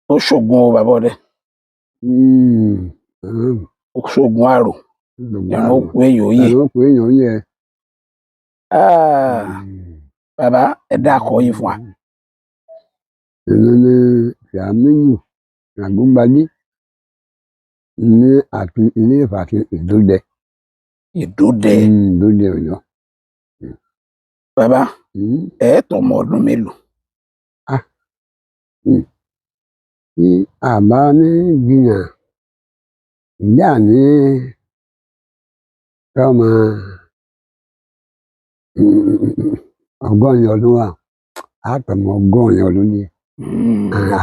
Ó ṣògùn o, bàbá ọdẹ. Ó ṣògùn àrò. Ẹran ó kú, èèyàn ó yè. Ẹ̀rọ pé èèyàn yẹ. Ah, bàbá, ẹ dákọ yín fún wa. Èmi ni Sàmíyù Àgúngbadé ní àti ilé Ìfàsìn Ìdódẹ. Ìdódẹ. Ìdódẹ Ọ̀yọ́. Bàbá, ẹ tọmọ ọdún mélòó? Tí àbá ní jiyàn, ìyá ní tọ́mọ 80 ọdún wa, á tọmọ 80 ọdún ní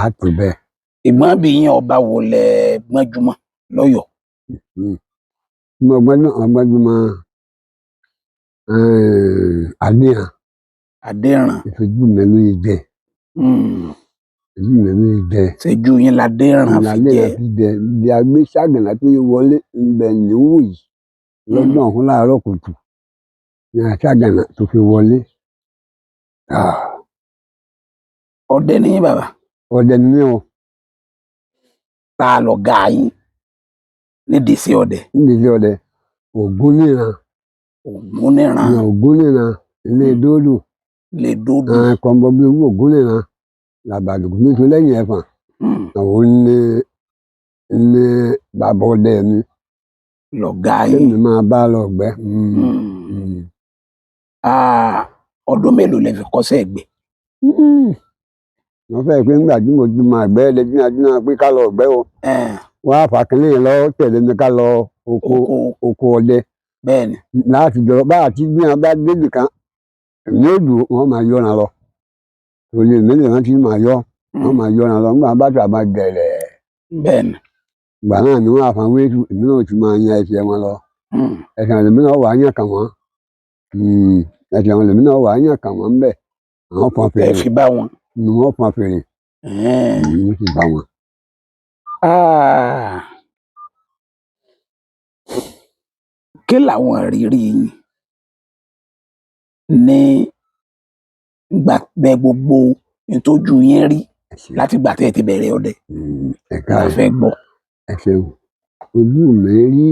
á tó bẹ́ẹ̀. Ìgbọ́n bí yín, ọba wo lẹ gbọ́njúmọ́ lọ́yọ̀ọ́? Mo gbọ́dọ̀ ọgbọ́njúmọ́ Adéhàn. Adéhàn. Ìfojú mi ló yẹ jẹ. Ìfojú mi ló yẹ jẹ. Ṣẹ́jú yín ládéhàn fi jẹ. Ìlànà fi jẹ bí agbé ságànà tó yẹ wọlé ńbẹ níwò yìí lọ́dún ọ̀hún láàárọ̀ kùtù ní àságànà tó fi wọlé. Ọdẹ ní yín, bàbá? Ọdẹ ni mí o. Tá a lọ ga yín nídìí sí ọdẹ? Nídìí ọdẹ, Ògúnníran. Ògúnníran. Ògúnníran ilé dóòlù. Lè dódò. Kọ̀ǹbọ̀ bíi owó Ògúnníran làbàdùkú mi tó lẹ́yìn ẹ̀fọ̀n. Òun ní bàbá ọdẹ mi. Lọ̀gá yín. Tẹ́mi máa bá lọ gbẹ́. Ah, ọdún mélòó lẹ fi kọ́ṣẹ́ ẹ̀gbẹ́? Wọ́n fẹ́ pé nígbà tí mo ti máa gbẹ́ lẹ́bí náà pé ká lọ gbẹ́ o. Wọ́n á fà kínní lọ tẹ̀lé mi ká lọ oko. Oko. Oko ọdẹ. Bẹ́ẹ̀ni. Láti jọ bá àti bí wọn bá débì kan, èmi ò dùn, wọ́n máa yọ̀ràn lọ. Òye mi lè rántí máa yọ, wọ́n máa yọ̀ràn lọ nígbà bá tà máa gẹ̀rẹ̀. Bẹ́ẹ̀ni. Ìgbà náà ni wọ́n á fa wéètù, èmi náà ti máa yan ẹsẹ̀ wọn lọ. Ẹsẹ̀ lèmi náà wà á yàn kàn wọ́n. Ẹsẹ̀ wọn lèmi náà wà á yàn kàn wọ́n ńbẹ̀. Àwọn fọn Ẹ fèrè. fi bá wọn. Ni wọ́n fọn fèrè. Èmi sì bá wọn. Ah. Kí làwọn ìrírí yín ní ìgbà bẹ, gbogbo ntójú yín rí Ẹ ṣeun. láti ìgbà tẹ́ ẹ ti bẹ̀rẹ̀ ọdẹ? Ẹ La káàárọ̀. fẹ́ gbọ́. Ẹ ṣeun. Ojú mi rí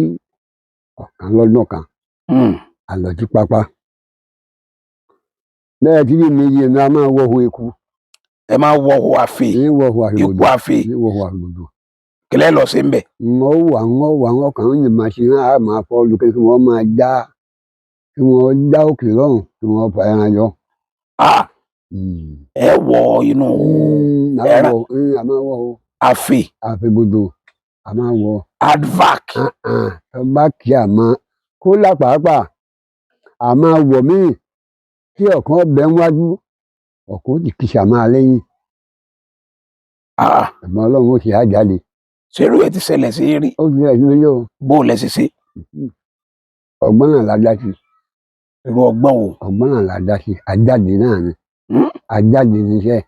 ọ̀kan lọ́dún kan. A lọ sí pápá. Bẹ́ẹ̀ tí mi yé mi, a máa wọ̀hún eku. Ẹ máa wọ̀hún àfè? Ní wọ̀hún Ikú àfìgbòdò. àfè? Ní wọ̀hún àfìgbòdò. Kílẹ̀ lọ sí ń bẹ̀? Wọ́n wà wọ́n wà wọ́n kàn ń yìnbọn sí i, á máa fọ́ lu kí wọ́n máa já, kí wọ́n já òkè lọ́hùn, kí wọ́n fa ẹran yọ. Ah, ẹ wọ inú ẹran? A máa wọ̀ o. Àfè? Àfìgbòdò a máa wọ̀. Advac? Tó bá kí a máa kó lápàápàá a máa wọ̀ míì tí ọ̀kan bẹ́ ń wájú, ọ̀kan ó sì kìsà máa lẹ́yìn. Ah. Ẹ̀gbọ́n Ọlọ́run ó sì á jáde. Ṣerú ẹ ti ṣẹlẹ̀ sí yín rí? Ó fi ẹ̀sìn lóyún o. Bó o lẹ ṣe ṣe? Ọgbọ́n náà la dá sí. Irú ọgbọ́n wo? Ọgbọ́n náà la dá sí, ajáde náà ni. Ajáde níṣẹ́.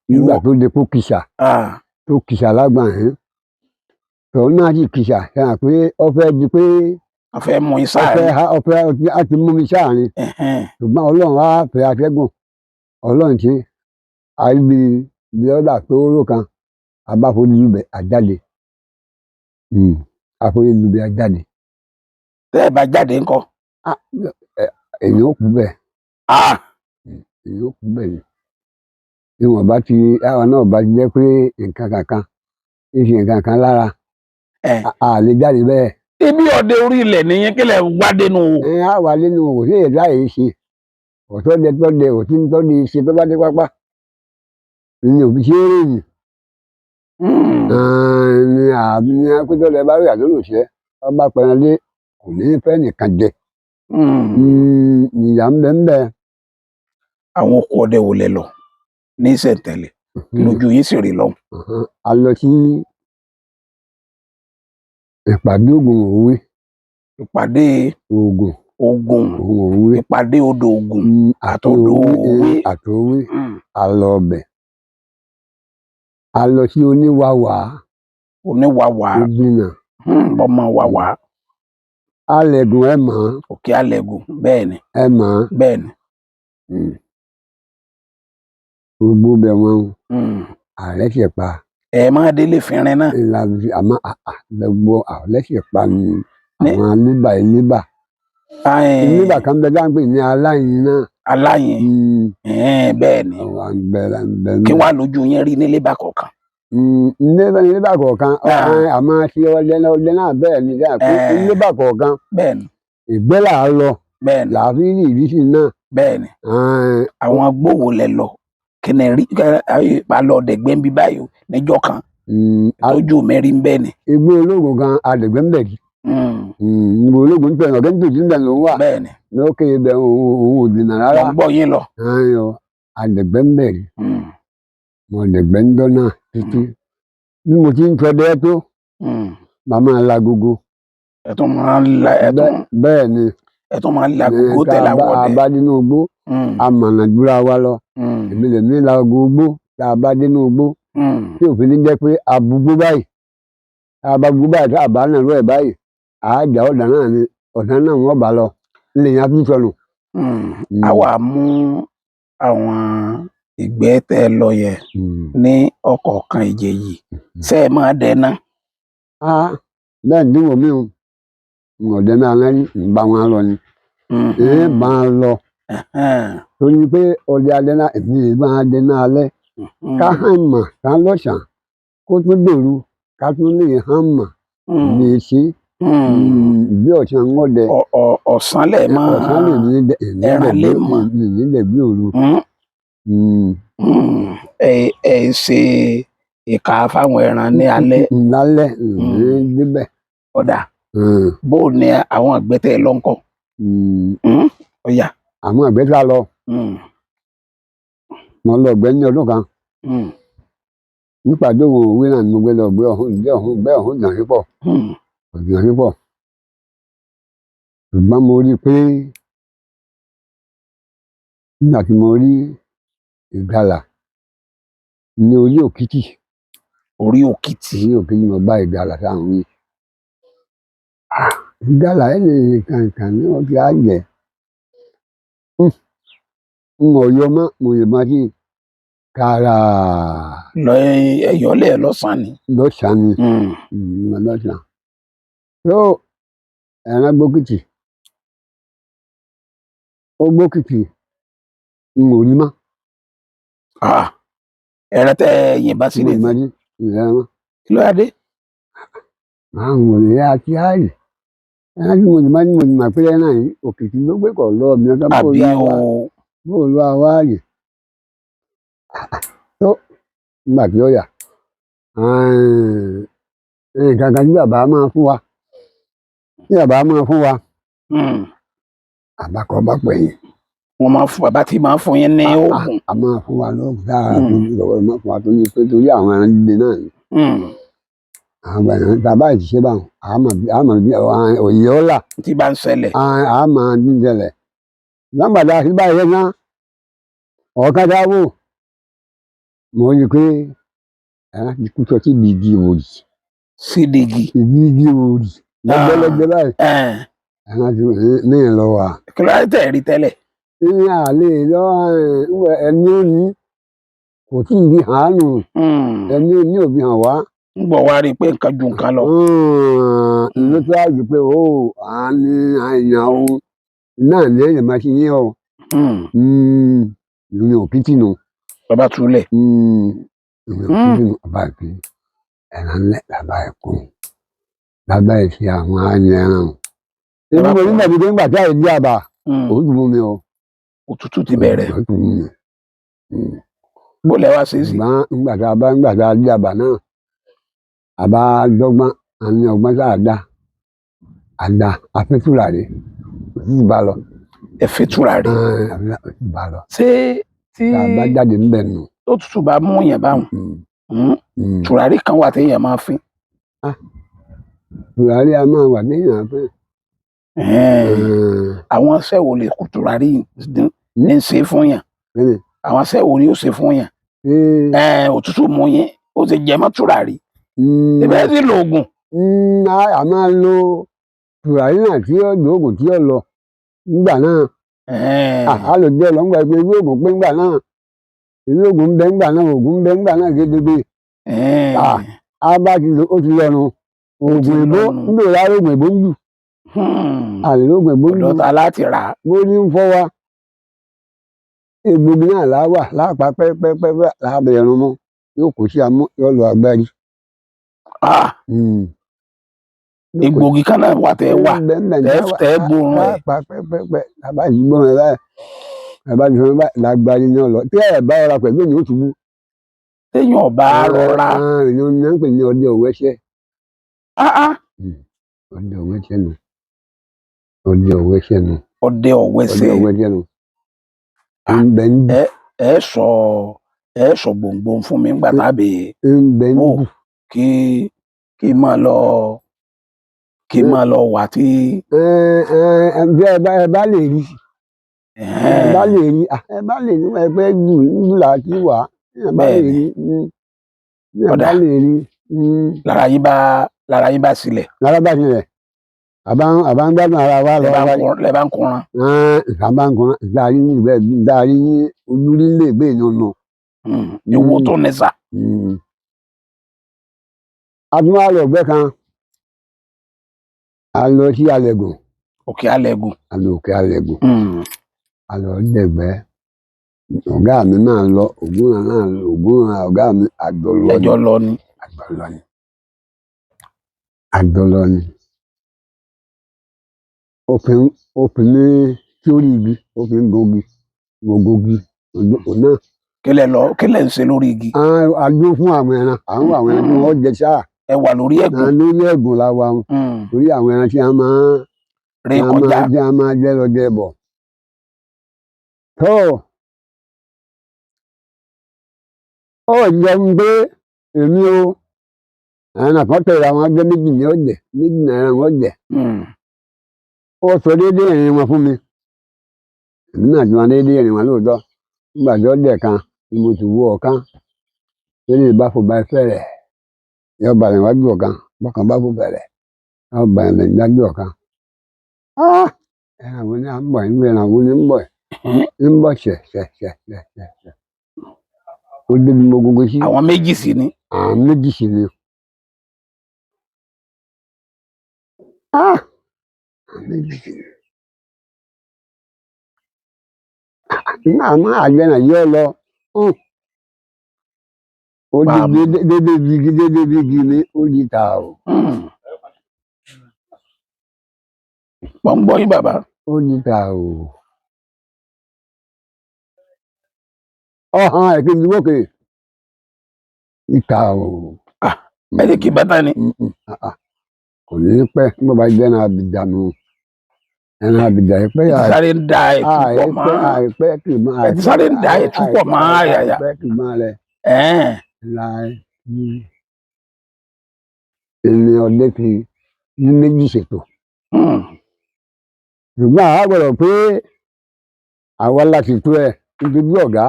Nígbà tó de kó kìsà tó kìsà lágbọ̀n ẹ̀ tòun náà sì kìsà sẹ́yìn pé ó fẹ́ di pé A fẹ́ mú yín ó fẹ́ sáàrin. Ó fẹ́ á ti mú mi sáàrin. Ṣùgbọ́n Ọlọ́run á fẹ́ atẹ́gùn, Ọlọ́run tí àríbi bí ọ̀dà tóóró kan abáforí lubẹ̀ àjáde, àforí lubẹ̀ àjáde. Tẹ́ ẹ bá jáde ńkọ́? Ah, èèyàn ó kú bẹ́ẹ̀. Ah. Èèyàn ó kú bẹ́ẹ̀ ni bí wọn bá ti àwọn náà bá ti jẹ́ pé nǹkan kankan ń ṣe nǹkan kan lára, a lè jáde bẹ́ẹ̀. Ibi ọdẹ orí ilẹ̀ nìyẹn, kí lẹ wá dénú o? Ẹ á wà nínú òwò sí èdè àyè ṣe ọ̀tọ́dẹ tọ́dẹ òtí tọ́dẹ ṣe tó bá dé pápá ní òbí ṣe é rìn. Ní àbí ní akpẹ́tọ́lẹ̀ bá rí àdúrà ṣẹ́ ọba pẹ̀lú dé kò ní fẹ́ nìkan jẹ. Ìyá ń bẹ ń bẹ. Àwọn oko ọdẹ wo lẹ lọ ní ìṣẹ̀ntẹ̀lẹ̀ lójú yín sì rí lọ́hùn? A lọ sí ìpàdé Ògùn Òwe. Ìpàdé Ògùn. Ògùn. Ògùn Òwe. Ìpàdé odò Ògùn àti àtọ̀dọ̀ Òwe. Òwe. Àti Òwe. A lọ ọbẹ̀, a lọ sí Oníwàwà. Oníwàwà. Ìgbìnà. Ọmọ wàwà. Alẹ̀gùn, ẹ mọ̀ ọ́n. Òkè Alẹ̀gùn, bẹ́ẹ̀ ni. Ẹ mọ̀ ọ́n. Bẹ́ẹ̀ ni. Gbogbo bẹ̀ wọ́n. Ààrẹ sì pa. Ẹ máa délé fínrin náà. Ńlá àmọ́ gbogbo ààrẹ sì pa ni Ní- àwọn alébà ilébà. Ilébà kan bẹ dáńpé ní aláìní náà. Aláyin. Bẹ́ẹ̀ ni. Àwọn àgbẹ̀ àgbẹ̀ Kí wàá lójú yín rí nílé bá kọ̀ọ̀kan? Ilébà ilébà kọ̀ọ̀kan. Ah. Àmọ́ tí ọdẹ náà ọdẹ náà bẹ́ẹ̀ ni dáa pé Eh. ilébà kọ̀ọ̀kan Bẹ́ẹ̀ ni. ìgbẹ́ là á lọ Bẹ́ẹ̀ ni. là á fi rí ìrísí náà. Bẹ́ẹ̀ ni. Ah, Àwọn gbòòwò lẹ lọ, kí ni rí pa lọ dẹ̀gbẹ́ ń bí báyìí o, níjọ́ kan tójú mi rí ń bẹ́ẹ̀ ni. Igbó ológun kan adẹ̀gbẹ́ ń bẹ̀ rí. Igbó ológun ń tẹ̀yàn ọ̀gẹ́ ń tòjú ń bẹ̀ ló ń wà. Bẹ́ẹ̀ ni. Lókè ibẹ̀ òun ò dènà Mo rárá. ń gbọ́ yín lọ. Ayọ̀ adẹ̀gbẹ́ ń bẹ̀ rí. Mo dẹ̀gbẹ́ ń dọ́nà títí bí mo ti ń tọdẹ tó màmá lagogo. Ẹ tún máa ń la ẹ tún Bẹ́ẹ̀ ni. Ẹ tún máa ń la gbogbo tẹ̀lé Tá àwọn a ọdẹ. bá dénú igbó, amọ̀nà jura wa lọ. Èmi lèmi la gbogbo tá a bá dénú igbó tí òfin ní jẹ́ pé abugbó báyìí, tá a bá gbó báyìí, tá a bá nàró ẹ̀ báyìí, àájà ọ̀dà náà ni ọ̀dà náà wọ́n bá lọ lèyìn á fi sọnù. A wà mú àwọn ìgbẹ́ tẹ́ ẹ lọ yẹn ní ọ̀kọ̀ọ̀kan ìjèyí, ṣé ẹ máa dẹná? Ah, bẹ́ẹ̀ ni wò mí o, n ò dẹ́nu alẹ́ rí, n bá wọn lọ ni n bá wọn lọ torí pé ọdẹ alẹ́ náà èmi lè máa dẹná alẹ́ ká hàn mà ká lọ́sàn kó tún dòru ká tún lè hàn mà lè ṣe bí ọ̀sán ń ọdẹ. Ọ̀sán lẹ̀ máa Ọ̀sán lè ní ẹran lè mọ̀. Nílẹ̀ bí òru. Ẹ ẹ ṣe ìka fáwọn ẹran ní alẹ́? Lálẹ́ ní débẹ̀. Ọ̀dà bó o ní àwọn àgbẹ̀ tẹ́ ẹ lọ ńkọ́? Ọ̀yà. Àwọn àgbẹ̀ sá lọ. Mo lọ gbẹ́ ní ọdún kan nípàdé òun òwe náà ni mo gbé lọ gbé ọ̀hún gbé ọ̀hún gbé ọ̀hún jàn pípọ̀ jàn pípọ̀, ṣùgbọ́n mo rí i pé nígbà tí mo rí ìgalà ní orí òkìtì. Orí òkìtì. Orí òkìtì mo bá ìgalà táwọn wí. Ah, ìgalà ẹ̀ lè kàǹkà ní ọtí àjẹ́ n ò yọ mọ́, mo yè má sí kàrà. Lọ ẹyọlẹ lọ́sàn ni. Lọ́sàn-án ni. Lọ́sàn-án tó ẹran gbókìtì ó gbókìtì n ò rí mọ́. Ah, ẹran tẹ́ ẹ yìnbọn N ò sílẹ̀ rí mọ́ ní ìrẹ́ mọ́. Kí ló wá dé? Àwọn òrìrì àti ààyè ẹran tí mo lè má ní mo lè mà pé ẹran yìí òkìtì ló gbé kọ̀ lọ mi ọ̀gá bó Àbí lọ o. wá bó lọ wá ààyè tó nígbà tí ó yà nǹkan kan tí bàbá máa fún wa àbákọ́ bá pẹ̀yìn. Wọn máa fún bàbá tí máa fún yín ní oògùn. A máa fún wa lóògùn dára tó lọ́wọ́ máa fún wa tó ní pé torí àwọn ẹran líle náà ni. Àwọn ẹran tá a bá ṣiṣẹ́ báwọn àmọ̀ bí òye ọ̀la. Tí bá ń ṣẹlẹ̀. Àmọ̀ níjẹlẹ̀ lágbàdá sí báyìí náà ọ̀kan tá a wò mo rí i pé ẹran ti kú sọ sí ibi igi òrì. Sídìgì. Ibi igi òrì lẹ́gbẹ́lẹ́gbẹ́ báyìí ẹran ti ní ìlọ wa. Kí ló dé tẹ̀ rí tẹ́lẹ̀? Ní àlè lọ ẹni ó ní kò tí ì fi hàn án nù ẹni ó ní òbí hàn wá. Ń bọ̀ wá rí i pé nǹkan ju nǹkan lọ. Ló tó àjù pé ó à ní àyàn o náà ní ẹ̀yìn máa ṣe yín o ìrìn òkìtì nù. Bàbá túlẹ̀. Ìrìn òkìtì nù bàbá ìpín ẹ̀ràn ńlẹ̀ bàbá ẹ̀kọ́ bàbá ìṣe àwọn àyàn ẹran o. Èmi mo nígbà tí nígbà tí àìdí àbà òtútù mú mi o. Òtútù ti bẹ̀rẹ̀. Òtútù mú mi. Bó lẹ wá ṣe é sí? Ṣùgbọ́n nígbà tá a bá nígbà tá a dé àbà náà àbá dọ́gbọ́n a ní ọgbọ́n tá a dá a dá a fi tùràrí òtútù bá lọ. Ẹ fi tùràrí. Òtútù bá lọ. Ṣé tí Tá a bá jáde ńbẹ̀ nù. òtútù bá mú yẹn báwọn tùràrí kan wà téèyàn máa fín? Tùràrí a máa wà téèyàn fín. Àwọn iṣẹ́ wo lè kú tùràrí ní í ṣe fún yàn? Àwọn iṣẹ́ wo ni ó ṣe fún yàn? Òtútù mú yín ó ti jẹ mọ́ tùràrí. Ibẹ̀ sì lo oògùn. A máa lo tùràrí náà tí ó lo oògùn tí ó lọ nígbà náà. A lò jẹ́ lọ nígbà pé irú oògùn pé nígbà náà. Ìlú oògùn ń bẹ ńgbà náà, oògùn ń bẹ ńgbà náà gédégbé. Ẹ̀ẹ́n. Ah. Á bá ti lò ó ti lọ́nu. Ti Oògùn èbó lọ́nu. ń bèrè lára oògùn èbó ń jù. Àlè lóògùn èbó ń jù. Ọ̀dọ̀ ta láti rà á? Bó ní ń fọ́ wa. Egbògi náà láwà lápá pẹ́pẹ́pẹ́ lábẹ́ ẹ̀rùn mọ́. Yóò kó sí amú, yóò lọ agbárí. Ah, egbògi kan náà wà tẹ́ wà tẹ́ gbóòórùn ẹ̀. Lápá pẹ́pẹ́pẹ́ lábá ti gbóòórùn ẹ̀ báyìí. Lábá ti gbóòórùn báyìí lágbárí náà lọ. Tí ẹ̀ bá rọra pẹ̀lú ènìyàn ó ṣubú. Téèyàn ò bá rọra. Ìyẹn ni wọ́n ń pè ní ọdẹ òwẹ́sẹ̀. Ah, ah. Ọdẹ òwẹ́sẹ̀ nù. Ọdẹ òwẹ́sẹ̀ nù. Ọdẹ Ọdẹ ọ̀wẹ́sẹ̀. òwẹ́sẹ̀ nù. Ah. Ń bẹ ń Ẹ ẹ sọ gbòǹgbò fún mi ńgbà tábì ń bẹ ń wò bù. kí n máa lọ kí n máa lọ wà tí. Bí ẹ bá lè rí, ẹ bá lè rí, ẹ bá lè rí, ẹ pẹ́ jù jù là ti wà. Ẹ bá lè Bẹ́ẹ̀ni. rí, ẹ bá Ọ̀dà. lè rí. Lára yín bá sílẹ̀. Lára bá tilẹ̀, àbá ń gbádùn ara wa lọ. Lẹ bá ń kunran. Àbá ń kunran, ìdarí ní ìgbẹ́, ìdarí ní ojúrí lè gbé ìyọnu. Ìwo tó ní sà. A tún wá lọ ọ̀gbẹ́ kan, a lọ sí Alẹ̀gùn. Òkè Alẹ́gùn. A lọ òkè Alẹ̀gùn, a lọ dẹ̀gbẹ́. Ọ̀gá mi náà lọ, Ògúnran náà lọ, Ògúnran ọ̀gá mi àjọ lọ ni. Ẹjọ́ lọ ni. Àjọ lọ ni. Àjọ lọ ni. Ó fi mí sórí igi, ó fi ń gungi, mo gungi, òun náà. Kílẹ̀ ń ṣe lórí igi? A dúró fún àwọn ẹran, à ń wá àwọn ẹran tí wọ́n jẹ sáà. Ẹ wà lórí ẹ̀gùn. Lórí ẹ̀gùn la wà, torí àwọn ẹran tí a máa Ré kọjá. Tí a máa jẹ lọ jẹ bọ̀. Tó ó jẹun pé èmi o, ẹran kan tẹ̀lé àwọn agbẹ́ méjì ní ọ̀jẹ̀, méjì ní ẹran ọ̀jẹ̀. Ó sọ déédéé ìrìn wọn fún mi. Èmi náà ti wọn déédéé ìrìn wọn lóòótọ́. Nígbà tí ó dẹ̀ kan ni mo ti wó ọ̀kan. Lórí ìbá fò bá fẹ́rẹ̀, yóò balẹ̀ wájú ọ̀kan, bọ́kàn bá fò fẹ́rẹ̀, yóò balẹ̀ níwájú ọ̀kan. Ah! Ẹran wo ni à ń bọ̀ yìí? Ẹran wo ni ń bọ̀ yìí? Ń bọ̀ ṣẹ̀ ṣẹ̀ ṣẹ̀ ṣẹ̀ ṣẹ̀ ṣẹ̀. Ó débi mo gungi sí. Àwọn méjì sì ni. Àwọn méjì sì ni. Ah! Àwọn méjì sì ni. Nígbà máa àgbẹ̀ náà yóò lọ. Ó di Bam. dédé bigi dédé bigi ni ó di tààrò. Mo ń gbọ́ yín, bàbá. Ó di tààrò. Ọ̀hán ẹ̀kejì wókè. Ìtààrò. Ah, ẹ lè kí bàtà ni. Kò ní pẹ́ nígbà bá jẹ́ ẹran àbìjà nù. Ẹran àbìjà yìí pẹ́ Ẹ ti sáré ń da ẹ̀tú pọ̀ mọ́. Àìpẹ́ kì í máa. Ẹ ti sáré ń da ẹ̀tú pọ̀ mọ́ àyàyà. Àìpẹ́ kì í máa rẹ̀ láì. Èmi ọdẹ fi ní méjì ṣètò. Ṣùgbọ́n àwa gbọ́dọ̀ pé àwa láti tó ẹ nítorí ọ̀gá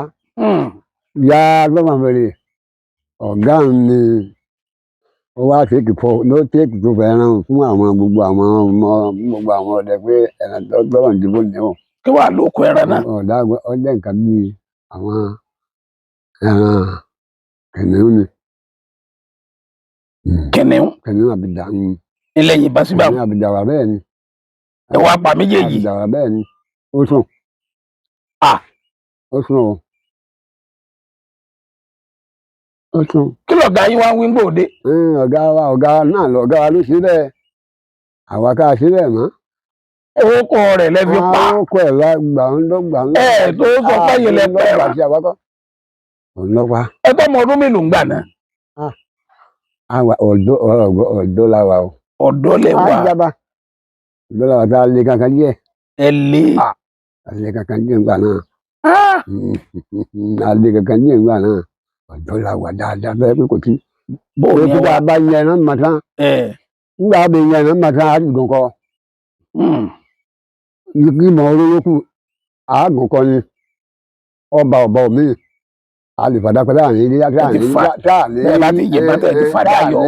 ya lọ́mọ fèrè ọ̀gá ni ó wá tèkì fọ ló tèkì tó fẹ́ ràn fún àwọn gbogbo àwọn ọmọ gbogbo àwọn ọdẹ pé ẹran tó gbọ́dọ̀ dìbò níwọ̀n. Kí wàá ló kọ ẹran náà? Ọ̀dà ọjọ́ nǹkan bíi àwọn ẹran kìnìún ni. Kìnìún. Kìnìún àbìjà. Ilẹ̀ yìí bá síbà. Kìnìún àbìjà wà bẹ́ẹ̀ ni. Ẹ wá pa méjèèjì. Àbìjà wà bẹ́ẹ̀ ni. Ó sùn. Ah. Ó sùn o. Ó sùn. Kí lọ̀gá yín wá ń wí gbòde? Ọ̀gá wa náà lọ ọ̀gá wa ló ṣe bẹ́ẹ̀. Àwa ká ṣe bẹ́ẹ̀ mọ́. Orúkọ rẹ̀ lẹ fi pa. Àwọn ọkọ̀ ẹ̀ la gbà ń lọ gbà ń lọ. Ẹ tó sọ pé yìí lẹ pẹ́ rà. Àti àwa kọ́. Òun lọ pa. Ẹ tó ọmọ ọdún mélòó ń gbà náà? Àwa ọ̀dọ́ ọ̀dọ́ la wà o. Ọ̀dọ́ lẹ wà. Àjàbá. Ọ̀dọ́ la wà tá a lé kankan díẹ̀. Ẹ lé. A lé kankan díẹ̀ ńgbà náà. A lé kankan díẹ̀ ńgbà náà. Ọ̀dọ́ la wà dáadáa bẹ́ẹ̀ pé kò tí. Bó o ní Kó wá. bá yẹn ẹran mọ̀ tán. Ńgbà bẹ yẹn ẹran mọ̀ tán á gùn kọ. Kí mọ̀ oró kù á gùn kọ ni. Ọba ọba mi. A lè fàdá pẹ́ láàrin ilé Ẹ ti bẹ́ẹ̀ bá ti yìnbọn tẹ́ ẹ ti fàdá yọ.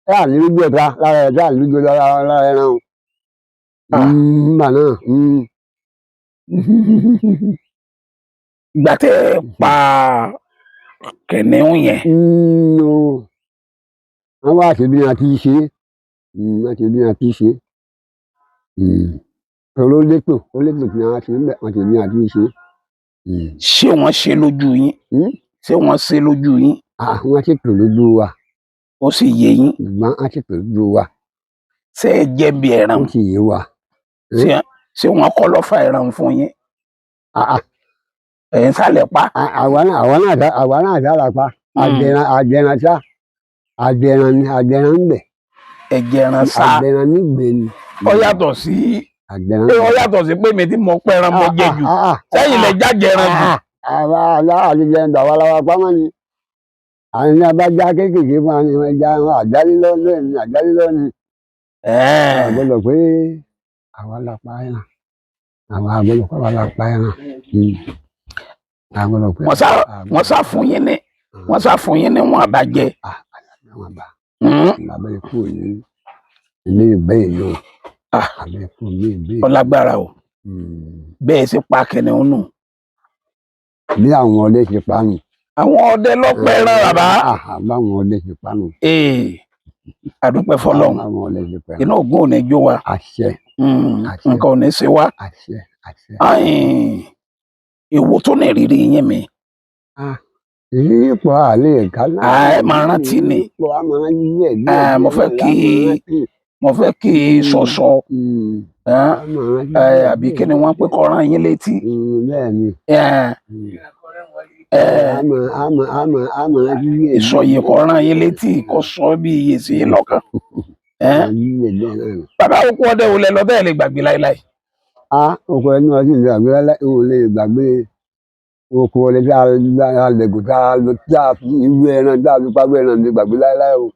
Táà ní lójú ẹ̀ta lára ẹ̀ táà ní lójú ẹ̀ta lára ẹran o. Ah. Nígbà náà. Ìgbà tẹ́ ẹ pa kìnìún yẹn, O. Wọ́n wá ṣe bí wọ́n ti ṣe, wọ́n ṣe bí wọ́n ti ṣe. Torí ó létò tí wọ́n ṣe ń bẹ̀, wọ́n ṣe bí wọ́n ti ṣe. Ṣé wọ́n ṣe lójú yín? Ṣé wọ́n ṣe lójú yín? Ah, wọ́n ṣètò lójú wa. Ó sì yé yín? Ṣùgbọ́n wọ́n ṣètò lójú wa. Ṣé ẹ jẹ́ bí ẹran? Ó sì yé wa. Ṣé wọ́n kọ́ lọ́fà ẹran fún yín? Ah, ah, Ẹ̀ ń sálẹ̀ pa. ah, àwa náà sára pa. Àjẹran sá, àjẹran ni, àjẹran ń bẹ̀. Ẹ jẹran sá. Àjẹran nígbè ni. Ó yàtọ̀ sí Àjẹran. Pé ó yàtọ̀ sí pé mi tí mo pẹ́ran mo jẹ jù, sẹ́yìn lẹ jájẹran jù. Àwa àlejò ẹ̀dọ̀, àwa la wa pamọ́ ni. Àwọn ní abájá kéékèèké fún wa ní ẹja àjálílọ́ ní àjálílọ́ ni. Àgbọ́dọ̀ pé àwa la pa ẹran, àwa àgbọ́dọ̀ pé àwa la pa ẹran. Àgbọ́dọ̀ pé. Wọ́n sá fún yín ní wọn àbájẹ. Àwọn àbá bàbá ikú ní ilé ìgbẹ́ yìí o. Bàbá ikú ní ìgbẹ́. Ó lágbára o. Bẹ́ẹ̀ sì pa kìnìún nù. Bí àwọn ọdẹ ṣe pa nù. Àwọn ọdẹ lọ́pẹ̀ràn bàbá. Báwọn ọdẹ ṣe pa nù. Ee, àdúpẹ́ fọ́lọ́run. Báwọn ọdẹ ṣe pa nù. Iná ògùn ò ní jó wa. Àṣẹ. Àṣẹ. Nǹkan ò ní ṣe wá. Àṣẹ, àṣẹ. Àìn, èwo tó ní ìrírí yín mi? Ìrírí pọ̀, àlè ká náà. Ah, ẹ máa rántí ni. Ìrírí pọ̀, a máa rántí díẹ̀ díẹ̀. Ah, mo díẹ̀ fẹ́ náà la kí- máa rántí. Mo fẹ́ kí sọ̀sọ̀ A máa rántí díẹ̀ àbí díẹ̀. kí ni wọ́n pé kọ́ rán yín létí. Bẹ́ẹ̀ ni. A máa rántí díẹ̀. Ìsọyè kọ́ rán yín létí, kó sọ bí iye sí yín lọ́kàn. Rántí díẹ̀ díẹ̀ náà ni. Bàbá, òkú ọdẹ wo lẹ lọ bẹ́ẹ̀ lè gbàgbé láéláé? A oko ẹni wọn sì lè gbàgbé láéláé, n ò lè gbàgbé oko ọdẹ tá a lẹgùn, tá a lọ, tá a fi irú ẹran tá a fi pàgbé ẹran, lè gbàgbé láéláé o.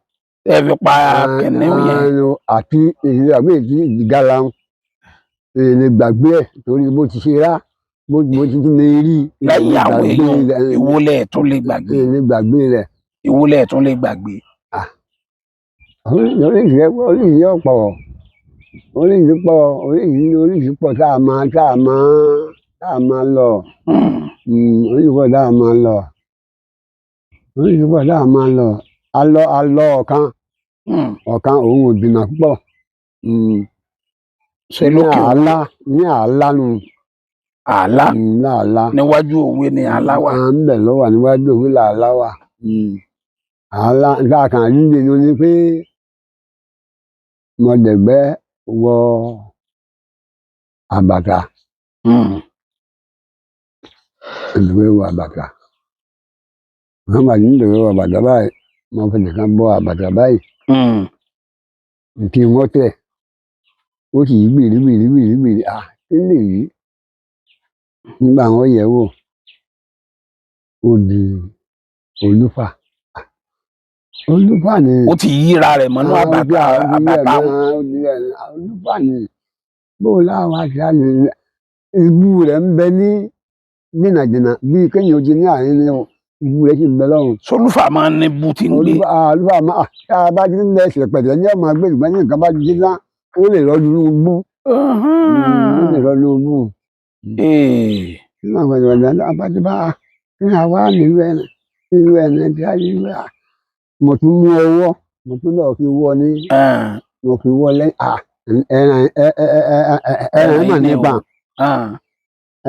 Ẹ fi pa kìnìún yẹn. Àti èyí gbàgbé tí ìgalà ń èyí lè gbàgbé ẹ torí bó ti ṣe rá, bó ti tún lè rí. Lẹ́yìn àwọn èèyàn, èwo lẹ tún lè gbàgbé? Èyí lè gbàgbé rẹ. Èwo lẹ tún lè gbàgbé? Oríṣi oríṣi ọ̀pọ̀, oríṣi pọ̀, oríṣi oríṣi pọ̀ tá a máa lọ. Oríṣi pọ̀ tá a máa lọ. Oríṣi pọ̀ tá a máa lọ. A lọ ọ̀kan. Ọ̀kan òun ò jìnnà púpọ̀. Ṣe Ní lókè? Àálá, ní àálá nù. Àlá? Láàlá. Níwájú òwe ni àlá wà? À ń bẹ̀ lọ́wọ́, níwájú òwe làálá wà. Àálá nǹkan kan líle ló ní pé mo dẹ̀gbẹ́ wọ àbàtà. Ìdúró wọ àbàtà. Wọ́n máa ní ìdúró wọ àbàtà báyìí, mo fi nìkan bọ àbàtà báyìí. Nkí wọ́n tẹ̀, ó sì yí gbìrì gbìrì gbìrì gbìrì. À, kí lè yí? Nígbà wọ́n yẹ̀ wò, ó di olúfà. Olúfà ni. Ó ti yíra rẹ̀ mọ́nú àbàtà àbàtà. Olúfà ni. Bó láwọn àti àlè ibú rẹ̀ ń bẹ ní jìnnàjìnnà bíi kéèyàn ti ní àárín ní o, ibú rẹ̀ sì ń bẹ lọ́run. Solúfà máa ń ní bú tí ń gbé? Olúfà, olúfà máa tá a bá ti ń lẹ ẹsẹ̀ pẹ̀tẹ̀ ní ọmọ agbé ìgbà ní nǹkan bá ti dé tán, ó lè rọ́ọ̀dù inú bú. Ó lè rọ́ọ̀dù inú bú. Nígbà gbàgbà abájú bá ní àwa nílùú ẹ̀ nílùú ẹ̀ nàìjíríà nílùú ẹ̀, mo tún mú ọwọ́, mo tún lọ́ọ́ fi wọ́ ní mo fi wọ́ lẹ́yìn ẹran ẹran mà nípa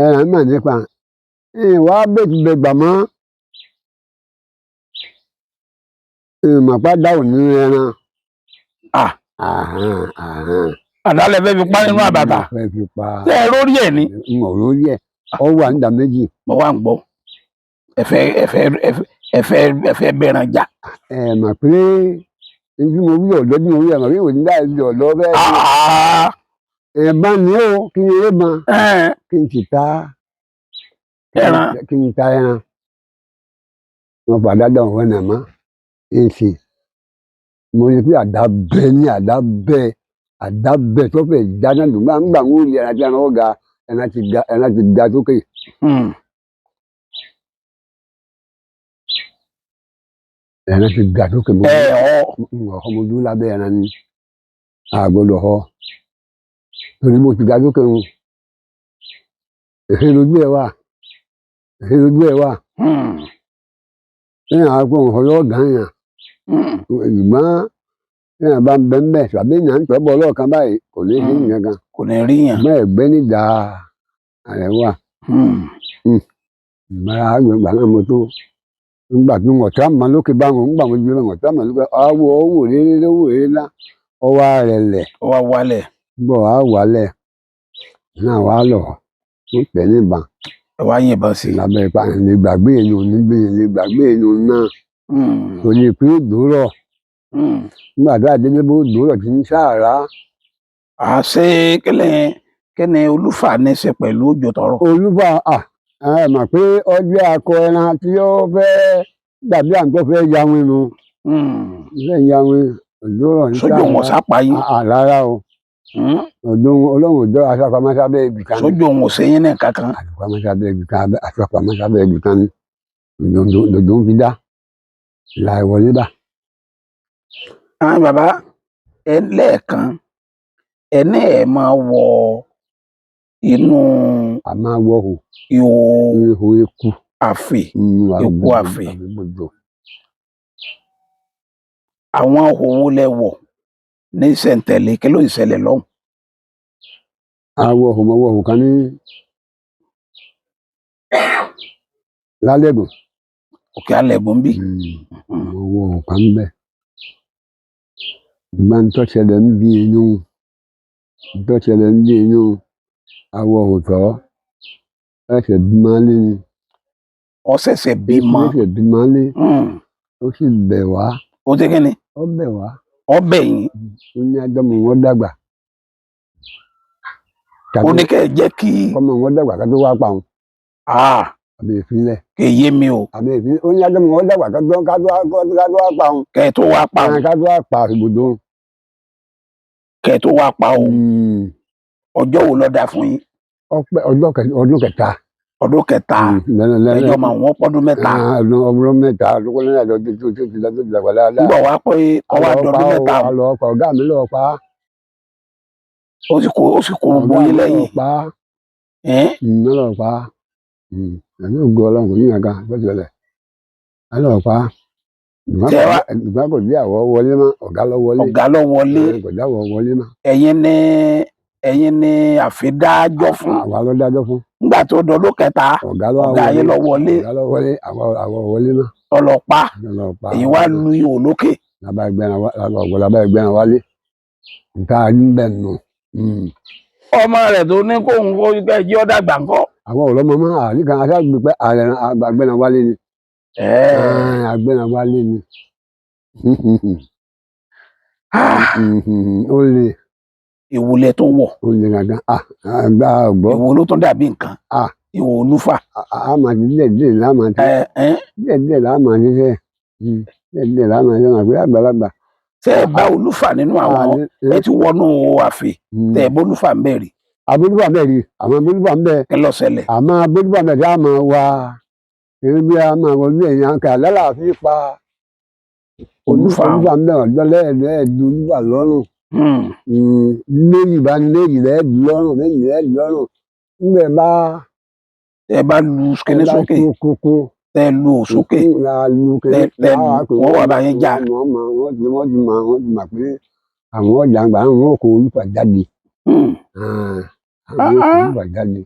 ẹran mà nípa ìwà bẹ́ẹ̀ gbà mọ́ ìmọ̀pá dáhùn nínú ẹran. Àdálẹ̀ fẹ́ fi pa nínú àbàtà? Mo fẹ́ fi pa. Tẹ́ ẹ rórí ẹ̀ ni? N ò rórí ẹ̀, ọ wà nígbà méjì. Mo wà ń gbọ́, ẹ fẹ́ bẹ̀ràn jà. Ẹ mọ̀ pé ní mo wí ọ̀dọ́ tí mo wí, ẹ̀ mọ̀ pé ìwé nígbà tí ọ̀dọ́ bẹ́ẹ̀ ẹ̀ bá ní o kí n eré ban kí n sì ta Ẹran. Kí n ta ẹran wọn padà dán wọn nà mọ́ n sì mo rí i pé àdá bẹ ní àdá bẹ, àdá bẹ tó fẹ́ dáná dùn gbà ńgbà ń wúri ẹran tí ẹran ó ga, ẹran ti ga, ẹran ti ga sókè. Ẹran ti ga sókè mo Ẹ ọ ń ọ̀họ́, mo dúró lábẹ́ ẹran ni, a gbọ́dọ̀ họ torí mo ti ga sókè ń èké lójú ẹ wà. Èyí lójú ẹ̀ wà. Lẹ́yìn àwọn akóhùn ọlọ́ gàn yàn. Ṣùgbọ́n lẹ́yìn bá ń bẹ ń bẹ̀ tàbí èèyàn ń tọ́ bọ̀ lọ́ọ̀kan báyìí kò ní sí nǹkan kan. Kò ní rí yàn. Ṣùgbọ́n ẹ̀gbẹ́ nídà rẹ̀ wà. Ìgbára àgbẹ̀gbà náà mo tó. Nígbà tí wọ́n tá màá lókè bá wọn, nígbà mo ju wọn tá màá lókè, àwọ̀ owó rere lówó rere lá, ọwọ́ rẹ̀ lẹ̀. Ó wá wálẹ̀. Bọ̀ wá wálẹ̀. Náà wá lọ, ó tẹ̀ níbà. Ẹ wá yìnbọn sí i. Lábẹ́ ipa lè gbàgbé èèyàn níbi lè gbàgbé èèyàn náà. Torí pé ó dòrọ̀. Nígbà tí àdédé bó dòrọ̀ tí ń sáàrá. Àṣé kíni kíni Olúfà ní í ṣe pẹ̀lú òjò tọrọ? Olúfà ẹ mọ̀ pé ọjọ́ akọ ẹran tí ó fẹ́ dàbí à ń tó fẹ́ yawin nu. Fẹ́ yawin òjò rọ̀ ní Sójú sáàrá. òun ọ̀sá pa yín. Rárá o. Ọdún Ọlọ́run òjò aṣọ sábẹ́ ibì kan. Sójú òun ò ṣe yín ní nǹkan kan. Aṣọ sábẹ́ ibì kan, aṣọ sábẹ́ ibì kan ni. Dòdò ń fi dá. Là ìwọlé bá. Àwọn bàbá ẹ lẹ́ẹ̀kan ẹ ní ẹ máa wọ inú A máa wọ hò. Ihò Ihò eku. Àfè. Eku àfè. Àwọn òwò lẹ wọ̀ ní sẹ̀ǹtẹ̀lé kí ló ń ṣẹlẹ̀ lọ́hùn? A wọ hò mọ́ wọ hò kan ní Lálẹ́gùn. Òkè Alẹ̀gùn bí. Mo wọ hò kan bẹ́ẹ̀. Ìgbà ń tó ṣẹlẹ̀ ń bí inú. Ń tó ṣẹlẹ̀ ń bí inú. A wọ hò tọ́. Ẹsẹ̀ bímọ lé ni. Ó ṣẹ̀ṣẹ̀ bímọ. Ẹsẹ̀ bímọ lé. Ó sì bẹ̀ wá. Ó ti kí ni? Ó bẹ̀ wá. Ó bẹ̀ yín. Ó ní ajọ́mọ wọn dàgbà. Ó ní kẹ́ ẹ jẹ́ kí. Kọ́mọ wọn dàgbà ká tó wá pa òun. Àbí ìfilẹ̀. Kì í yé mi o. Àbí ìfilẹ̀. Ó ní ajọ́mọ wọn dàgbà ká tó wá pa òun. Kẹ́ ẹ tó wá pa òun. Ká tó wá pa ibùdó. Kẹ́ ẹ tó wá pa òun. Ọjọ́ wo ló dá fún yín? Ọpẹ́ ọdún kẹta. Ọdún kẹta. Ẹjọ́ máa wọ́n pọ́dún mẹ́ta. Ọdún mẹ́ta ọdún mẹ́ta tó ti lọ tó ti dàgbà dáadáa. Nígbà wá pé ọwọ́ àdọ́dún mẹ́ta. Àlọ́ ọ̀pá ọ̀gá mi lọ́ọ́ pa. Ó sì kó gbogbo yín lẹ́yìn. Ọ̀gá mi lọ́ọ́ pa. Ẹ̀mí ògo Ọlọ́run kò ní ìyànká tó ti lọlẹ̀. Àlọ́ pa. Ìgbà kò dé àwọ̀ wọlé mọ́, ọ̀gá lọ wọlé. Ọ̀gá lọ wọlé. Kò dé àwọ̀ wọlé mọ́. Ẹ̀yin ni àfidájọ́ fún. Àwa ló dájọ́ fún. Nígbà tó dọdún kẹta, ọ̀gá yín lọ wọlé. Ọ̀gá lọ wọlé, àwọ̀ wọlé mọ́. Ọlọ́pàá. Ọlọ́pàá. Èyí wá lu ihò lókè. Lábá ẹgbẹ́ran wálé. Nta ń bẹ̀ nù. Ọmọ rẹ̀ tó ní kóhun kó gbẹ́ jí ọ́ dàgbà ńkọ́. Àwọn ọ̀lọ́mọ mọ́ àríkà aṣáàgbé pé àgbẹ̀ran wálé ni. Àgbẹ̀ran wálé ni. Ó le. Ìwo lẹ tó wọ̀. Ó le gangan. Àgbà ọ̀gbọ́. Ìwo ló tún dàbí nǹkan. Ìwo Olúfà. A máa ti díẹ̀ díẹ̀ là máa ti. Díẹ̀ díẹ̀ là máa ti sẹ́. Díẹ̀ díẹ̀ là máa ti sẹ́ àgbẹ̀ àgbàlagbà. Tẹ́ ẹ bá Olúfà nínú àwọn ẹ ti wọnú àfè tẹ́ ẹ bólúfà ń bẹ̀ rí. Abólúfà ń bẹ̀ rí. Àwọn abólúfà ń bẹ̀. Kí ló ṣẹlẹ̀? Àmọ́ abólúfà ń bẹ̀ tí a máa wá eré bí a máa wọlé èèyàn kà lálàáfíà pa Olúfà. Olúfà ń bẹ̀ ọ̀dọ́ lẹ́ẹ̀dú Olúfà lọ́rùn. Méjì bá ní méjì lẹ́ẹ̀dú lọ́rùn méjì lẹ́ẹ̀dú lọ́rùn. Ńgbẹ̀ bá. Ẹ bá lu kíní sókè. Tẹ lu sókè. Tẹ lu wọ́n wà bá yín já. Wọ́n ti mọ̀ pé àwọn ọjà àgbà wọn kò Olúfà jáde. Àwọn kò Olúfà jáde.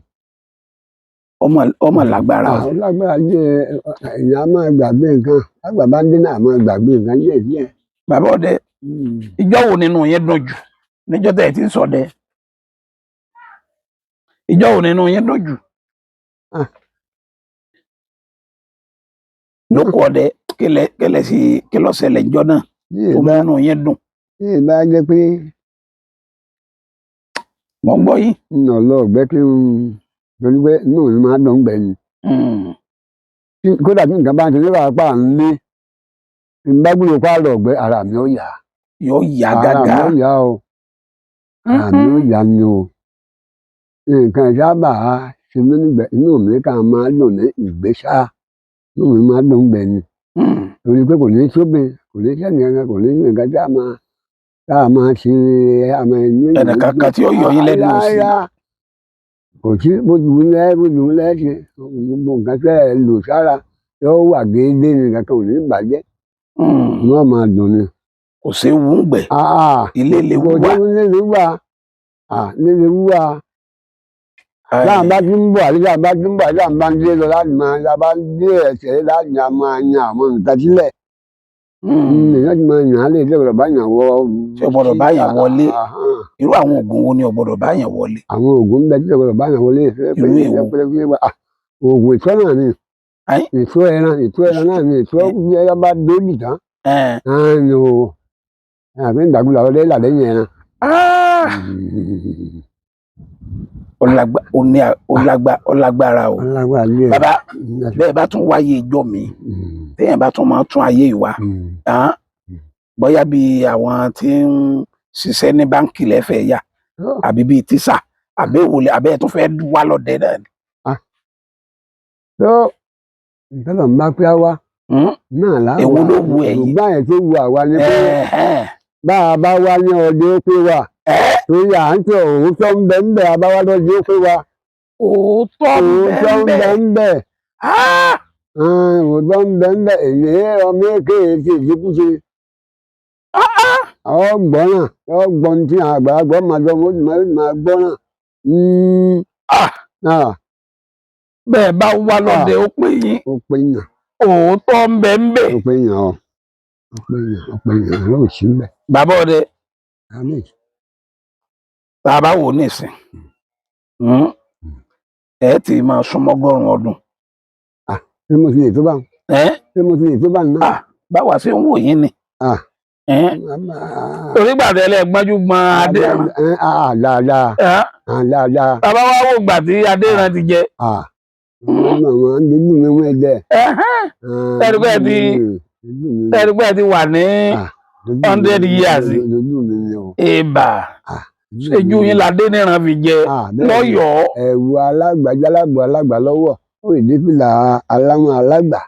Ọmọ lágbára. Àwọn lágbára jẹ́ èèyàn á máa gbàgbé nǹkan. Àgbà bá ń dín náà máa gbàgbé nǹkan díẹ̀ díẹ̀. Bàbá ọdẹ, ìjọ́ wo nínú yín dùn jù níjọ́ tẹ́ ẹ ti ń ṣọdẹ? Ìjọ́ wo nínú yín dùn jù? Lóko ọdẹ kílẹ̀ sí kí ló ṣẹlẹ̀ níjọ́ náà tó múnú yín dùn? Bí ìbá jẹ́ pé. Mo ń gbọ́ yín. Nà lọ ọ̀gbẹ́ kí n torí pé inú mi máa dùn gbẹ ni. Kódà bí nǹkan bá ń ṣe nígbà pa ń lé n bá gbúdọ̀ pa lọ ọ̀gbẹ́ ara mi ó yá. Yóò yá gágá. Ara mi ó yá o. Ara mi ó yá ni o. Nǹkan sábà ṣe mí nígbà inú mi kà máa dùn ní ìgbésà. Inú mi máa dùn gbẹ ni. Torí pé kò ní sóbì, kò ní sẹ́ni kankan, kò ní nǹkan tí a máa ṣe àmọ́ inú. Ẹnìkankan tí ó yọ yín lẹ́nu sí. Kò sí bó ti wù lẹ́ bó ti wù lẹ́ ṣe gbogbo nǹkan tẹ́ ẹ lò sára yóò wà gédé ní kankan ò ní bàjẹ́. Wọ́n máa dùn ni. Kò séwu ń gbẹ̀. Ilé lè Kò wúwà. sí nílé wúwà, nílé wúwà. Láà bá ti ń bọ̀ àti láà bá ti ń bọ̀ àti láà bá ń dé lọ láti máa la bá ń dé ẹsẹ̀ láti máa yan àwọn nǹkan sílẹ̀. Èèyàn ti máa yàn án lè ṣe gbọ́dọ̀ bá yàn wọ. Ṣé gbọ́dọ̀ bá yàn wọlé? Irú àwọn oògùn wo ni ò gbọ́dọ̀ bá yàn wọlé? Àwọn oògùn ń bẹ tí ò gbọ́dọ̀ bá yàn wọlé. Irú èwo? Oògùn ìtọ́ náà ni. Ẹ́n? Ìtọ́ ẹran, ìtọ́ ẹran náà ni ìtọ́ bí ẹran bá dójì tán. Ẹn. Ààrùn o. Àbí ìdàgbàsókè ọdẹ là lẹ́yìn ẹran. Ó lágbára o. Ọlágbára díẹ̀. Bàbá, bẹ́ẹ̀ bá tún wáyé ìjọ mi, téèyàn bá tún máa tún ayé ìwà, bóyá bí àwọn tí ń ṣiṣẹ́ ní báńkì lẹ́fẹ̀ẹ́ yà, àbí bíi tíṣà, àbí èwo àbẹ́ ẹ̀ tún fẹ́ wá lọ́dẹ náà ni. Tó ìtọ́lọ̀ ń bá pé á wá náà láwa. Èwo ló wu ẹ̀yin? Ṣùgbọ́n ẹ̀ tó wu àwa ni pé Ẹ̀hẹ́n. bá a bá wá ní ọdẹ ó pé wa. Torí à ń tẹ òótọ́ ń bẹ ń bẹ, a bá wá lọ́dẹ ó pé wa. Òótọ́ Òótọ́ ń ń bẹ bẹ ń bẹ. Òótọ́ ń bẹ ń bẹ. Èyí ọmọ èké ti ìdíkúṣe. Ọgbọ́n náà, ọgbọ́n tí àgbàlagbà máa jọ wọ́n sì máa gbọ́ náà. Bẹ́ẹ̀ bá wá lọ́dẹ ó pé yín. Ó pé yàn. Òótọ́ ń bẹ ń bẹ. Ó pé yàn ọ́. Ó pé yàn, ó pé yàn, yóò sí ń bẹ. Bàbá ọdẹ, Àmín. tá a bá wò ó nísìn, ẹ ti máa súnmọ́ 100 ọdún. Ṣé mo ti lè tó bá wọn? Ẹ́? Ṣé mo ti lè tó bá wọn náà? Báwa ṣe ń wò yín ni. Torí gbàtẹ́lẹ̀ gbọ́njú gbọ́n Adéran. Dáadáa. Dáadáa. Bàbá wa wò gbà tí Adéran ti jẹ. Àwọn dúdú mi wọ́n ẹ̀dẹ̀. Tẹ́lifíà ti wà ní 100 years. Dúdú mi ni o. Ìbà ṣéjú yín ládé níran fi jẹ lọ́yọ̀ọ́. Ẹ̀wù alágbàjá alágbà alágbà lọ́wọ́ ó lè dé fìlà aláwọn alágbà.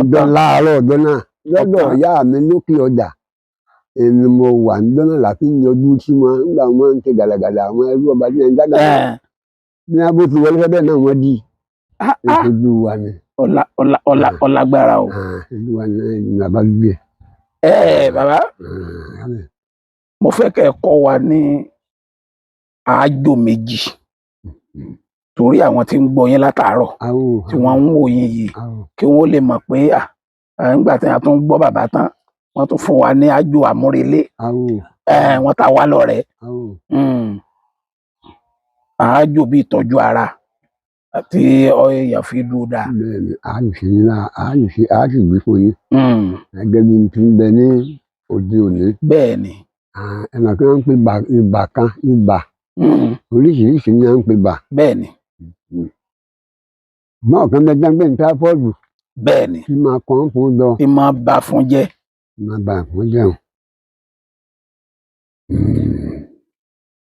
Ǹjọ́ láàárọ̀ ọjọ́ náà lọ́dọ̀ ìyá mi lókè ọjà èmi mo wà níjọ́ náà láti yọjú sí wọn nígbà wọn ń ṣe gàlàgàlà àwọn ẹrú ọba ní ẹja gàlà ní abó ti wọlé fẹ́ bẹ́ẹ̀ náà wọ́n di ìṣojú wa ni. Ọlágbára o. Ìṣojú wa ni bàbá bíbí ẹ. Ẹ bàbá, mo fẹ́ kẹ́ ẹ kọ́ wa ní àájò méjì torí àwọn tí ń gbọ́ yín látàárọ̀ tí wọ́n ń wò yín yìí kí wọ́n lè mọ̀ pé nígbà tí a tún gbọ́ bàbá tán wọ́n tún fún wa ní àjò àmúrelé, wọ́n ta wá lọ́rẹ. Àájò bíi ìtọ́jú ara àti èèyàn fi dúró dáa. Bẹ́ẹ̀ni, a lè ṣe yín náà, a lè ṣe, a sì gbé fún yín. Gẹ́gẹ́ bí n ti ń bẹ ní òde òní. Bẹ́ẹ̀ni. Ẹ mọ̀ pé wọ́n ń pè ibà kan, ibà. Oríṣiríṣi ni wọ́n ń pè ibà. Bẹ́ẹ̀ni. Mọ́ ọ̀kan bẹ jẹ́ pé ní táífọ́ọ̀dù. Bẹ́ẹ̀ni. Tí máa kàn fún jọ. Tí máa bá fún jẹ́. Tí máa bá fún jẹun.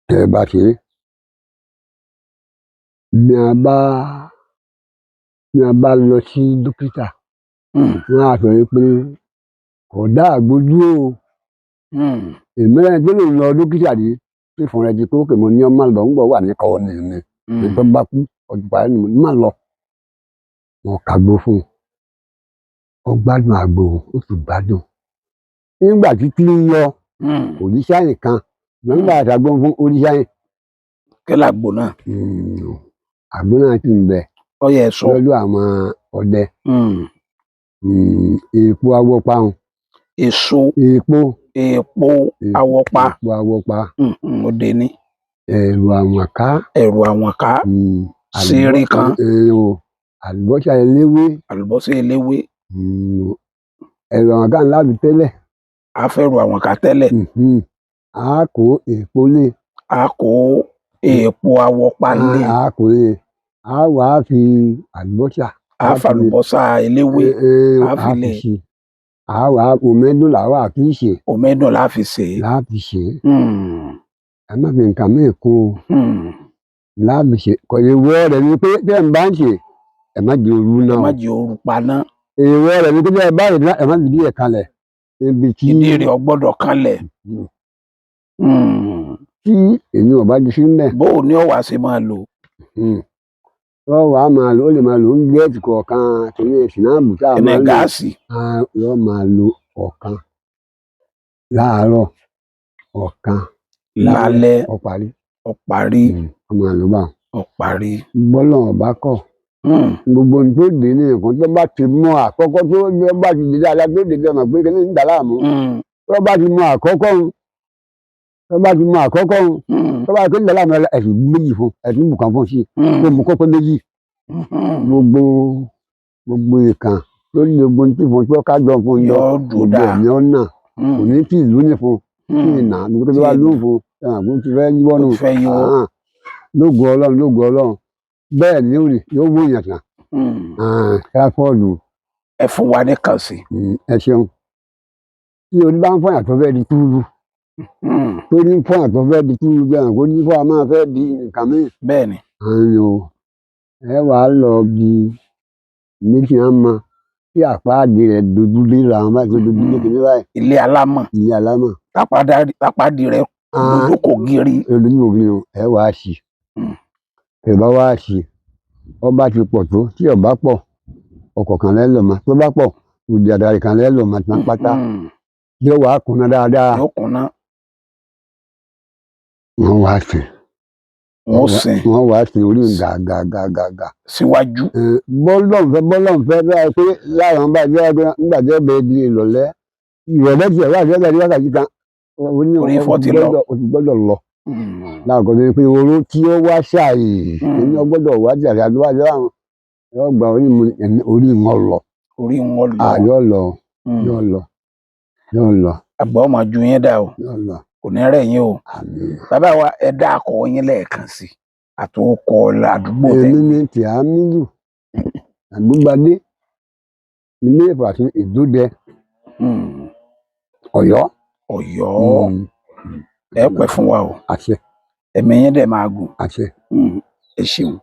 Tẹ́ ẹ bá ṣe é. Bí a bá lọ sí dókítà, wọ́n á sọ pé kò dá àgbo dúró o. Èmi rẹ̀ tó lè lọ dókítà rí tí fún rẹ̀ ti kó kè mo ní ọmọ lọ ń gbọ́ wà ní kọ́ ni mi. Tó bá kú ọdún parí ni mo ní má lọ. Wọ́n kàgbo fún un. Ó gbádùn àgbo, ó sì gbádùn. Nígbà tí kí ń lọ, kò ní sáyìn kan. Nígbà àtàgbọ́n fún orí sáyìn. Kí làgbo náà? Àgbo náà ti ń bẹ. Ó yẹ sọ. Lọ́dọ̀ àwọn ọdẹ. Èèpo awọpa hàn. Èso. Èèpo. Èèpo awọpa. Èèpo awọpa. Òde ni. Ẹ̀rù àwọ̀ká. Ẹ̀rù àwọ̀ká. Ṣeré kan. Àlùbọ́sà eléwé. Àlùbọ́sà eléwé. Ẹ̀rù àwọ̀ká ńlá fi tẹ́lẹ̀. A fẹ́ ẹ̀rù àwọ̀ká tẹ́lẹ̀. A kó èèpo lé. A kó èèpo awọpa lé. A kó lé. A wà á fi àlùbọ́sà. A fa àlùbọ́sà eléwé. A fi lé. A wà á òmẹ́dùn là wà fi ṣe. Òmẹ́dùn là fi ṣe. Là fi ṣe. Ẹ má fi nǹkan mí kún o. Là fi ṣe. Kò èèwọ̀ rẹ̀ ni pé tẹ́ ẹ̀ ń bá ń ṣe ẹ má di òru náà. Ẹ má di òru paná. Èèwọ̀ rẹ̀ ni pé tẹ́ ẹ bá rẹ̀ ẹ má di díẹ̀ kalẹ̀. Ibi tí ìdí rẹ̀ ò gbọ́dọ̀ kanlẹ̀. Tí èmi ò bá ti sí ńbẹ̀, Bó o ní ọ̀wá ṣe máa lò? Yóò wá máa lò, ó lè máa lò ń gẹ́ẹ̀tì kọ̀ọ̀kan torí sìnáàbù tá a ẹnẹ máa ń lò. Gáàsì. Yóò máa lo ọ̀kan láàárọ̀, ọ̀kan lálẹ́. Ó parí. Ó parí. Ó máa lò báun. Ó parí. Bọ́lọ́run ò bá kọ̀, gbogbo ohun tó dé ní nǹkan tó bá ti mú àkọ́kọ́, tó bá ti di dáadáa tó dé, tó mọ̀ pé kíní ń dà láàmú, tó bá ti mú àkọ́kọ́ ń, tó bá ti mú àkọ́kọ́ ń, tó bá ti ń dà láàmú, ẹ̀sùn méjì fún, ẹ̀sùn bùkàn fún sí kó mú kókó méjì. Gbogbo gbogbo ìkàn tó ní, gbogbo ohun tí fún tó kájọ fún lọ, Yóò dùn gbogbo dáa. ẹ̀ ní ọ̀nà kò ní tí ìlú ní fún tí ìnà níbi tó bá lóun fún ẹ̀hàn kó ti fẹ́ yíwọ́ nù. Ó ti fẹ́ yíwọ́. Lógo Ọlọ́run, lógo Ọlọ́run, bẹ́ẹ̀ ni ó rí, yóò wó yàn tán. Káfọ́ọ̀lù. Ẹ fún wa ní kàn sí. Ẹ ṣeun. Tí orí bá ń fọyàn tó fẹ́ di túrú, tó ní fọyàn tó fẹ́ di túrú, bẹ́ẹ̀ kó ní fọyàn máa fẹ́ di nǹkan míì. Bẹ́ẹ̀ ni. Àyàn o, ẹ wàá lọ bí méjì á mọ tí àpáàdé rẹ̀ dojú lé ra wọn báyìí, tó dojú lé kìíní báyìí. Ilé alámọ̀. Ilé alámọ̀. Tápàdé rẹ̀ lójú kò gírí. Lójú ògiri o, ẹ wàá sí. Ẹ bá wàá sí, ọba ti pọ̀ tó, tí ọba pọ̀, ọkọ̀ kan lẹ́ lọ́ ma, tó bá pọ̀, òdì àdàrí kan lẹ́ lọ́ ma tán pátá. Yóò wàá kúnná dáadáa. Yóò kúnná. Wọ́n wàá sìn. Wọ́n sìn. Wọ́n wàá sìn orí gàgàgàgà. Síwájú. Bọ́lọ̀nfẹ́, bọ́lọ̀nfẹ́ bẹ́ẹ̀ pé láwọn bá jẹ́ pé nígbà tí ó bẹ di ìrọ̀lẹ́, ìrọ̀lẹ́ tiẹ̀ wá sí ọ̀gá ní wákàtí kan, Orí fọ́ ti lọ. ó ti gbọ́dọ̀ lọ. Láàkọ́ tó ní pé oró tí ó wá ṣàì ní ó gbọ́dọ̀ wá jàre àdúrà àwọn yóò gba orí mu, ẹ̀mí orí wọn lọ. Orí wọn lọ. Yóò lọ, yóò lọ, yóò lọ. Àgbà ọmọ ju yín dà o. Yóò lọ. Kò ní rẹ̀ yín o. Àmín. Bàbá wa, ẹ dá akọ yín lẹ́ẹ̀kan sí àtòkọ àdúgbò tẹ. Èmi ni Tìámíyù Àgbúgbadé, ilé ìfàsí Ìdúdẹ, Ọ̀yọ́. Ọ̀yọ́. Ẹ pẹ́ fún wa o. Àṣẹ. Ẹ̀mí yín dẹ̀ máa gùn. Àṣẹ. Ẹ ṣeun.